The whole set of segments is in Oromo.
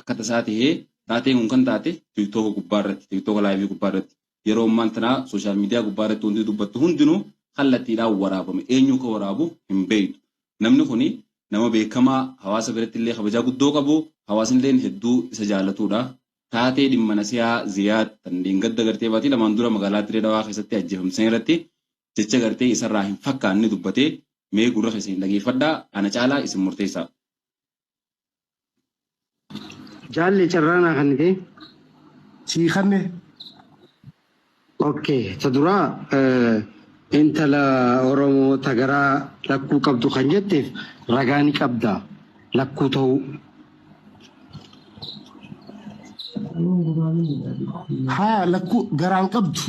Akka tasaa tahee taateen kun kan taate TikTok gubbaa irratti, TikTok live gubbaa irratti. Yeroo ammaan tanaa social media gubbaa irratti wanti dubbattu hundinuu kallattiidhaan waraabame. Eenyu akka waraabu hin beektu. Namni kuni nama beekamaa hawaasa biratti illee kabajaa guddoo qabu, hawaasni illee hedduu isa jaallatudha. Taatee dhimma Nasihaa Ziyaad tan dheengadda gartee baatii lamaan dura magaalaa Dirree Dhawaa keessatti ajjeefamte san irratti jecha gartee isarraa hin fakkaanne dubbatee mee gurra keessaniin dhageeffadhaa ana caalaa isin murteessaa. Jaalle carraa naa kannitee. Sii kanne. Ok ta duraa intala oromoo ta garaa lakkuu qabdu kan jetteef ragaa ni qabda lakkuu ta'uu. Haa lakkuu garaan qabdu.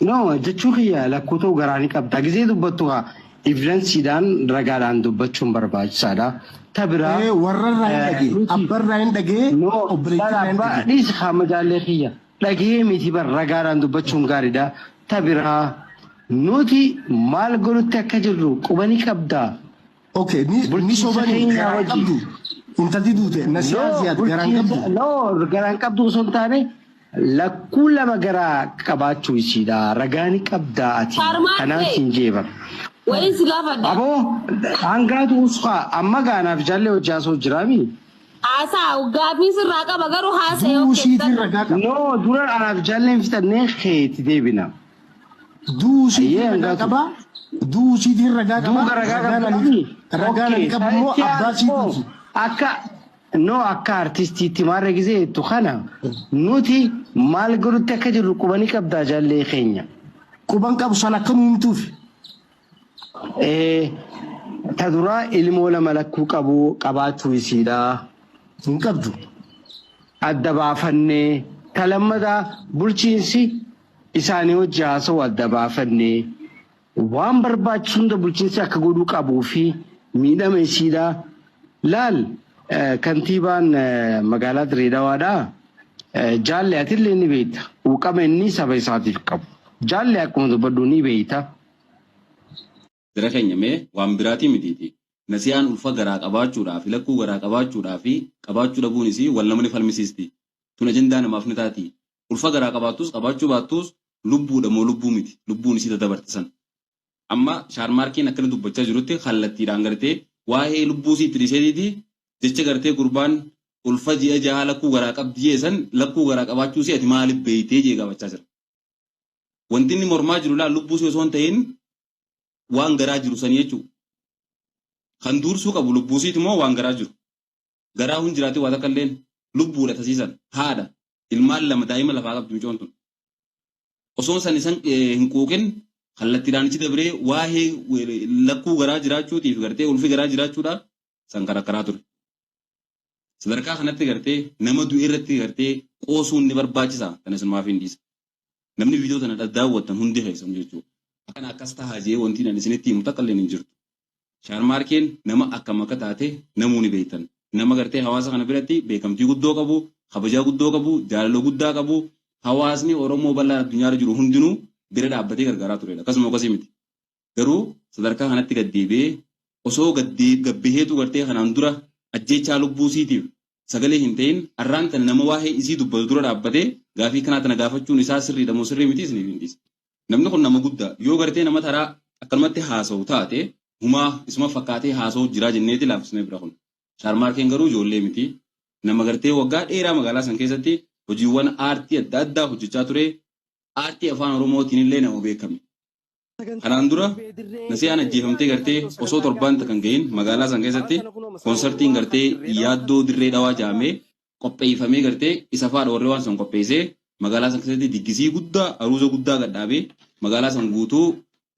No jechuu kiyya lakkuu ta'uu garaa ni qabda. Gizee dubbattu kaa evidensiidhaan ragaadhaan dubbachuun barbaachisaadha. Ta biraa Ee warrarraa hin dhagee nuti abbarraa hin dhagee no obboleettiirraa hin abbaa dhagee. dhiisi kaa majaallee kiyya dhagee miti bar ragaadhaan dubbachuun gaariidha. Ta biraa nuti maal godhutti akka jirru quba ni qabda. Okay ni ni Bulchiinsa sobani keenyaa garaan wajji. qabdu intalti duute nasiyaa No ziyaad garaan bulchiinsa qabdu. no garaan qabdu osoo hin taane lakkuu lama garaa qabaachuu isiidha ragaa ni qabdaa ati kanaan Sharmaarkee siin jee bar. wayiin si gaafadha. Aboo hangaatu uskaa amma gaanaaf jaallee hojii haasoo jiraami. Haasaa gaaffii sirraa qaba garuu haasa'e Du'uu okay isiitiin fixadhu. ragaa qaba. No dura anaaf jaalleen fixannee keeti deebina. Du'uu isiitiin Ayyee ragaa hangaatu. qaba. Du'uu isiitiin ragaa Du'uu qaba. ragaa Ragaan qabda ani miti? ragaan ani Okay qabu immoo itti abbaa aanoo isiitiiti. akka no akka artistiitti maarree gisee jettu kana nuti maal godhutti akka jirru quba ni qabdaa jaallee keenya. Quban qabu san akka nu himtuufi. Ee ta duraa ilmoo lama lakkuu qabu qabaachuu isiidha. Hin qabdu. Adda baafannee ta lammataa bulchiinsi isaanii wajji haasa'u adda baafannee waan barbaachisu hunda bulchiinsi akka godhuu qabuu fi miidhama isiidha. Laal kantiibaan magaalaa Dirree Dhawaadha. Jaalle atillee ni beekta. Quuqama inni saba isaatiif qabu. Jaalle akkuma dubbadhu ni beekta. Jara keenya mee waan biraatii mitiiti. Nasiyaan ulfa garaa qabaachuudhaa fi lakkuu garaa qabaachuudhaa fi qabaachuu dhabuun isii wal nama ni falmisiisti. Tun ajandaa namaaf ni taati. Ulfa garaa qabaattus qabaachuu baattus lubbuudha moo lubbuu miti? Lubbuun isii dadabarte san. Amma Shaarmaarkeen akkana dubbachaa jirutti kallattiidhaan gartee waa'ee lubbuu isii itti dhiiseetiiti jecha gartee gurbaan ulfa ji'a jahaa lakkuu garaa qabdi jee san lakkuu garaa qabaachuu isii ati maaliif beeytee jee gaafachaa jira. Wanti inni mormaa jiru laal lubbuu isii osoo hin ta'in waan garaa jiru sanii jechuudha. Kan duursuu qabu lubbuu isiiti moo waan garaa jiru? Garaa hun jiraatee waa takka illeen lubbuudha tasiisan haadha ilmaan lama daa'ima lafaa qabdi micoon tun. Osoo san isan hin quuqin kallattiidhaan ichi dabree waa'ee lakkuu garaa jiraachuutiif gartee ulfi garaa jiraachuudha san karakkaraa ture. Sadarkaa kanatti gartee nama du'e irratti gartee qoosuun ni barbaachisa kana isinumaaf hin dhiisa. Namni viidiyoo tana daawwattan hundi keessan jechuudha. Akkana akkas tahaa jee wanti ani isinitti himu takka illee hin jirtu. Shaarmaarkeen nama akkam akka taate namuu ni beektan. Nama gartee hawaasa kana biratti beekamtii guddoo qabu, kabajaa guddoo qabu, jaalala guddaa qabu, hawaasni Oromoo bal'aan addunyaarra jiru hundinuu bira dhaabbatee gargaaraa turedha. Akkasuma akkasii miti. Garuu sadarkaa kanatti gad deebi'ee osoo gabbaheetu gartee kanaan dura ajjeechaa lubbuu isiitiif sagalee hin ta'in arraan tana nama waa'ee isii dubbatu dura dhaabbatee gaafii kanaa tana gaafachuun isaa sirriidha moo sirrii miti isiniif hin dhiisa. Namni kun nama guddaa yoo gartee nama taraa akkanumatti haasa'u taate humaa isuma fakkaatee haasa'u jiraa jenneeti laaffisnee bira kun. Shaarmaarkeen garuu ijoollee miti. Nama gartee waggaa dheeraa magaalaa san keessatti hojiiwwan aartii adda addaa hojjechaa ture. Aartii afaan Oromootiin illee nama beekame. Kanaan dura Nasiyaan ajjeefamtee gartee osoo torbaan takka hin gahin magaalaa san keessatti konsartiin gartee yaaddoo dirree dhawaa jaamee qopheeffamee gartee isa faadha warri waan san qopheessee magaalaa san keessatti diggisii guddaa aruuza guddaa gadhaabee magaalaa san guutuu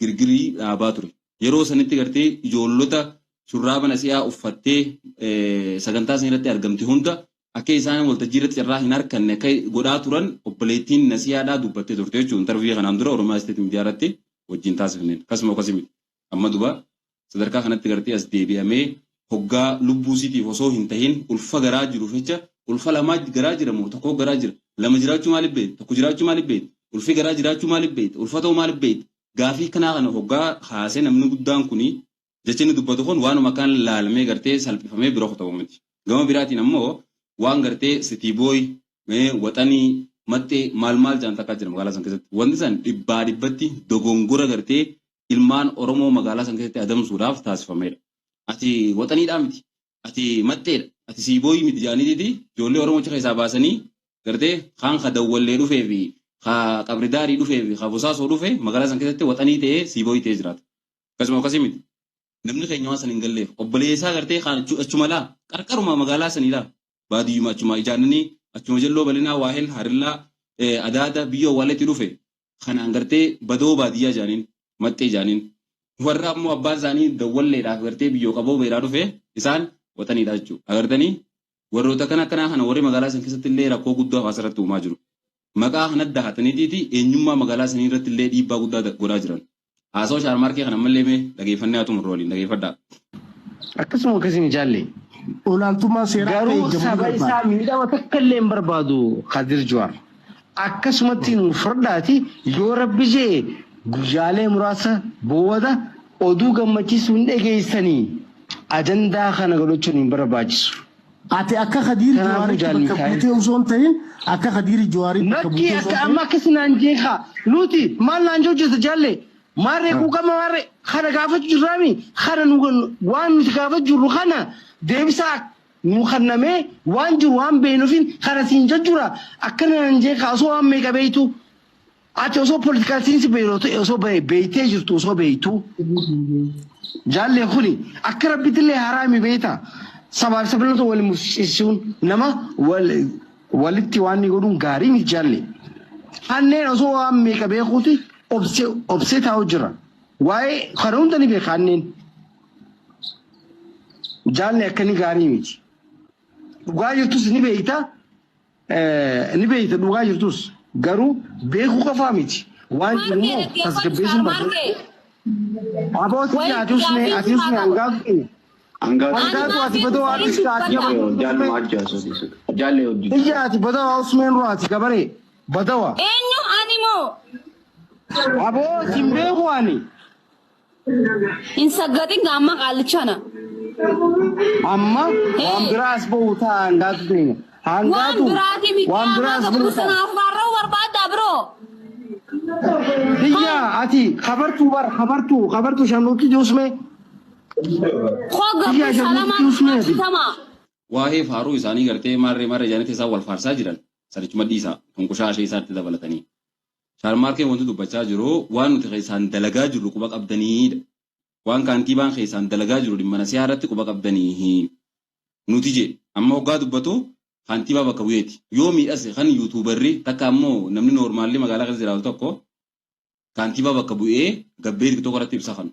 girgirii dhaabaa ture. Yeroo sanitti gartee ijoollota shurraaba Nasiyaa uffattee sagantaa san irratti argamte hunda akka isaan waltajjii irratti carraa hin harkanne akka godhaa turan obboleettiin Nasiyaadhaa dubbattee turte jechuudha. Interview kanaan dura Oromiyaa State Media irratti wajjin taasifneen. Akkasuma akkasii miti. Amma duba sadarkaa kanatti gartee as deebi'amee hoggaa lubbuu isiitiif osoo hin tahin ulfa garaa jiruuf jecha ulfa lamaa garaa jira moo tokko garaa jira lama jiraachuu maaliif beekta tokko jiraachuu maaliif beekta ulfi garaa jiraachuu maaliif beekta ulfa ta'uu maaliif beekta gaafii kanaa kana hoggaa kaasee namni guddaan kuni jecha inni dubbatu kun waanuma akkaan laalamee gartee salphifamee bira kutamu miti. Gama biraatiin ammoo waan gartee City Boy, waxanii, maxxee maal maal jaan takkaa jira magaalaa san keessatti. Wanti san dhibbaa dhibbatti dogongora gartee ilmaan Oromoo magaalaa san keessatti adamsuudhaaf taasifamedha. Ati waxaniidhaa miti. Ati maxxeedha. Ati siibooyii miti jaaniitiiti ijoollee Oromoo achi keessaa baasanii gartee kaan ka dawwallee dhufee fi ka qabridaarii dhufee fi ka bosaasoo dhufe magaalaa san keessatti waxanii ta'ee siibooyii ta'ee jiraata. Akkasuma akkasii miti. Namni keenya waan san hin galleef obboleessaa gartee kaan achuma laa qarqaruma magaalaa sanii laa baadiyyuma achuma ijaananii achuma jalloo bal'inaa waahel harillaa adaada biyyoo waletti dhufe kanaan gartee badoo baadiyyaa jaaniin maxxee jaaniin warra ammoo abbaan isaanii dawwalleedhaaf gartee biyyoo qaboo beeraa dhufe isaan waxaniidha jechuudha. Agartanii warroota kana akkanaa kana warri magaalaa san keessatti illee rakkoo guddaa hawaasa irratti uumaa jiru. Maqaa kana dahataniitiiti eenyummaa magaalaa sanii irratti illee dhiibbaa guddaa godhaa jiran. Haasawaa shaarmaarkee kana ammallee mee dhageeffannee haa xumurru waliin dhageeffadhaa. Akkasuma akkasiin jaalle. Olaantummaan seeraa akka Garuu eegamu ni saba barbaada. isaa miidhama takka illee hin barbaadu Kadir Jawaar. Akkasumatti nu furdhaati yoo rabbi jee guyyaalee muraasa booda oduu gammachiisuu hin dhageessanii ajandaa kana godhachuun hin barbaachisu. Ati akka Khadiir Kanaafuu Jawaaritti jaalli bakka taa'e. buutee osoo hin ta'in akka Khadiir Jawaaritti bakka Lakki buutee osoo akka hin amma ta'in akkasi naan jeeqa. Nuti maal naan hojjeta jaalle maarree quuqama maarree kana gaafachuu jirraami kana nu waan nuti gaafachuu jirru kana deebisaa nu kannamee waan jiru waan beeknuufin kana siin jechuu akkana naan jeeqa osoo waan meeqa beektu. Ati osoo political science beektu osoo beektee jirtu osoo beektu. Jaallee kuni akka rabbitillee haraami beekta. Sabaaf sablammoota wal mursiisuun nama walitti waan inni godhuun gaarii miti jaalle. Hanneen osoo waan meeqa beekuuti obsee obsee taa'u jira. Waa'ee kana hunda ni beeka hanneen. Jaalli akka inni gaarii miti. Dhugaa jirtus ni beekta. Ni beekta dhugaa jirtus garuu beekuu qofaa miti. Waan jiru Maarkee immoo dhaggeeffadhu tasgabbeessuun barbaachisa. shaarmaarkee. Abooti Wayi ati usme gaaffii ati usme sirraa qaba. hangaatu Hangaatu hangaatu ati Ani badoo gaaffii ati sirraa ati dubbadha. jaallu ajjaasoo jaalle hojii. Iyya ati badawa usmeen ruwaati gabaree badawa. Eenyu ani moo? Aboo sin beeku ani. Hin saggatin gaamma qaallichana. Amma waan biraa as bahu ta'a hangaatu teenya. Waan Hangaatu biraati miti waan biraa amma as bahu ta'a. gabbisanaaf baarra'uu barbaaddaa biroo. Iyya ati kabartuu bar kabartuu kabartuu shamnuutti usmee. Koo Iyya gabbisa shamnuutti lamaan usmee ati. bitama. Waa'ee faaruu isaanii gartee maarree maarree jaanitti isaan wal faarsaa jiran sanichuma dhiisaa tunqushaa ishee isaatti dabalatanii. Shaarmaarkeen wanti dubbachaa jiru waan nuti keessaan dalagaa jirru quba qabdaniidha. Waan kaantiibaan keessaan dalagaa jiru dhimma nasihaa irratti quba qabdanii. Nuti je amma hoggaa dubbatu kaantiibaa bakka bu'eeti. Yoo miidhase kan YouTuberri takka ammoo namni normally magaalaa keessa jiraatu tokko kaantiibaa bakka bu'ee gabbee TikTok irratti ibsa kan.